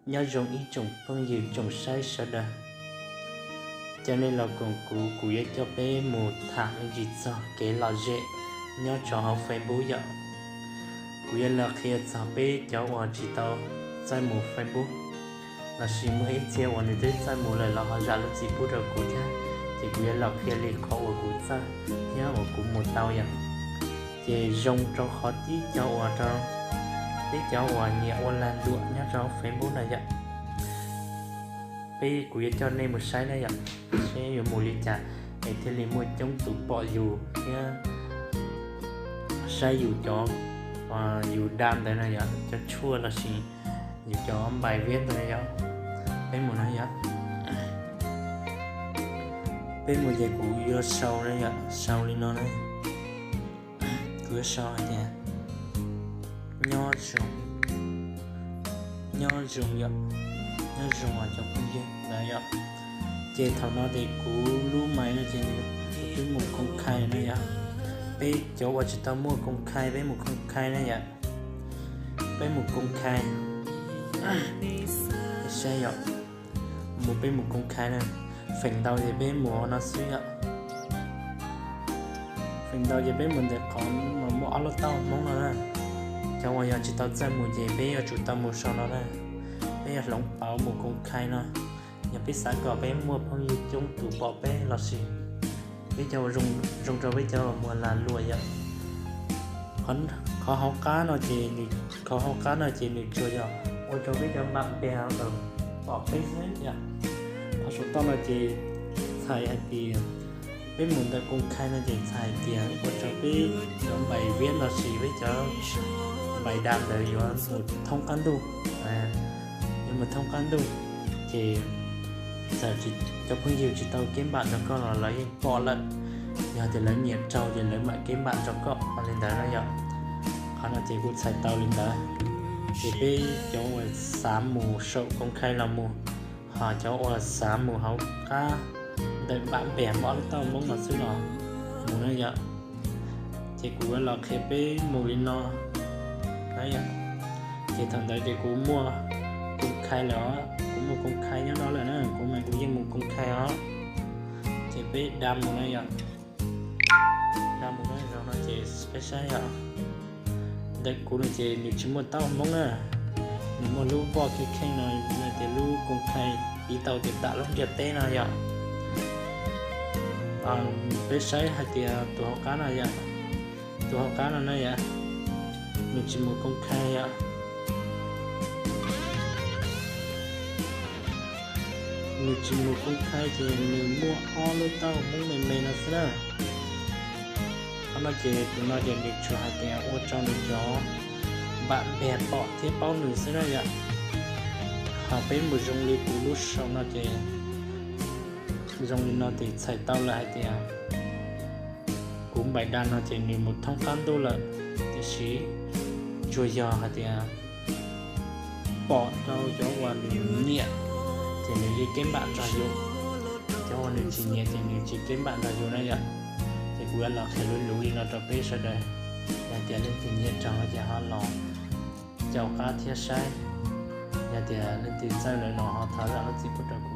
Nyob zoo ib tsoom phooj ywg tsoom saib sawv daws. Cov nej los koom kuv, kuv yuav coj peb mus tham me ntsis txog kev lom zem nyob rau hauv Facebook yom. Kuv yuav los qhia txog peb cov uas tsis tau txawj mus Facebook, lossis muaj ib txhia uas nws twb txawj mus lawm los ho zam lub txim pub rau kuv thiab, ces kuv yuav los qhia li qhov uas kuv txawj thiab uas kuv mus tau yom. Ces zoo rau qhov tib cov uas rau peb cov uas nyiam ua lag luam nyob rau Facebook na yom. Peb, kuv yuav coj nej mus saib na yom, seb yuav mus li cas es thiaj li muaj coob tus pom yus thiab saib yus cov, yus dam ntawd na yom, cov tshuaj lossis yus cov npais viab ntawd na yom. Peb mus no yom. Peb mus ces kuv yuav sau na yom, sau li no na. Kuv yuav sau hais tias nyob zoo, nyob zoo yom, nyob zoo os cov phooj ywg na yom. Ces thaum no ces kuv lub mais no ces kuv twb mus koom khai na yom. Peb cov uas tsis tau muaj koom khai peb mus koom khai na yom. Peb mus koom khai, saib yom, mus peb mus koom khai na. Feem ntau ces peb mus no xwb yom. Feem ntau ces peb mus ntawm qhov uas muaj ob lub taub hau Hmoob no na. Cov uas yog tsis tau txawj mus ces peb yuav tsum tau mus saum no na. Peb yuav hloov pauv mus koom khai no. Yog peb xav kom peb muaj phooj ywg coob tus pom peb lossis peb cov, zoo rau peb cov uas mus lag luam yom. Qhov hauv qab no ces, qhov hauv qab no ces nws tsuas yog ua rau peb cov npam peg pom peb xwb yom. Qhov saum toj no ces txhais hais tias peb mus ntawm koom khai no ces txhais hais tias ua rau peb cov npais viab lossis peb cov npais dam ntawd yuav mus thoob qab ntuj, yuav mus thoob qab ntuj. Ces txawm cov phooj ywg tsis tau keb npam nrog koj los lawv yeej pom lawm. Yog tias lawv nyiam raug ces lawv mam keb npam nrog koj li ntawd na yom. Qhov no ces kuv txhais tau li ntawd. Ces peb cov uas xav mus saum koom khai los mus, ho cov uas xav mus hauv qab ntawm npam peg muaj ob lub taub hau Hmoob no xwb los mus na yom. Ces kuv yuav los qhia peb mus li no na yom. Ces thaum ntawd ces kuv muaj koom khai lawm os, kuv muaj koom khai nyob no lawm na, kuv mas kuv yeej mus koom khai os. Ces peb da mus na yom. Da mus na, zaum no ces peb saib yom. Ntawm kuv no ces nws tsis muaj taub hau Hmoob na, nws muaj lub voj kheej kheej no, tias lub koom khai piv tau tias tam lub ntiaj teb no yom. Peb saib hais tias tus hauv qab no yom, tus hauv qab no na yom, nws tsis mus koom khai yom. Nws tsis mus koom khai ces nws muaj ob lub taub hau Hmoob me me no xwb na. Qhov no ces tus no ces nws tsuas hais tias ua rau nws cov npam npeg pom thiab paub nws xwb na yom. Ho peb mus zoo li kuv lub saum no ces zoo li no ces txhais tau lawm hais tias kuv npais da no ces nws mus thoob qab ntuj lawm, tiam sis tsuas yog hais tias pom rau cov uas nws nyiam ces nws li keb npam nrog yus, cov uas nws tsis nyiam ces nws tsis keb npam nrog yus na yom. Ces kuv yuav los qhia luv luv li no rau peb sawv daws, yog tias leej twg nyiam raug no ces ho los caum qab thiab saib. Yog tias leej twg txawj lawm los ho thov zam lub txim pub rau kuv.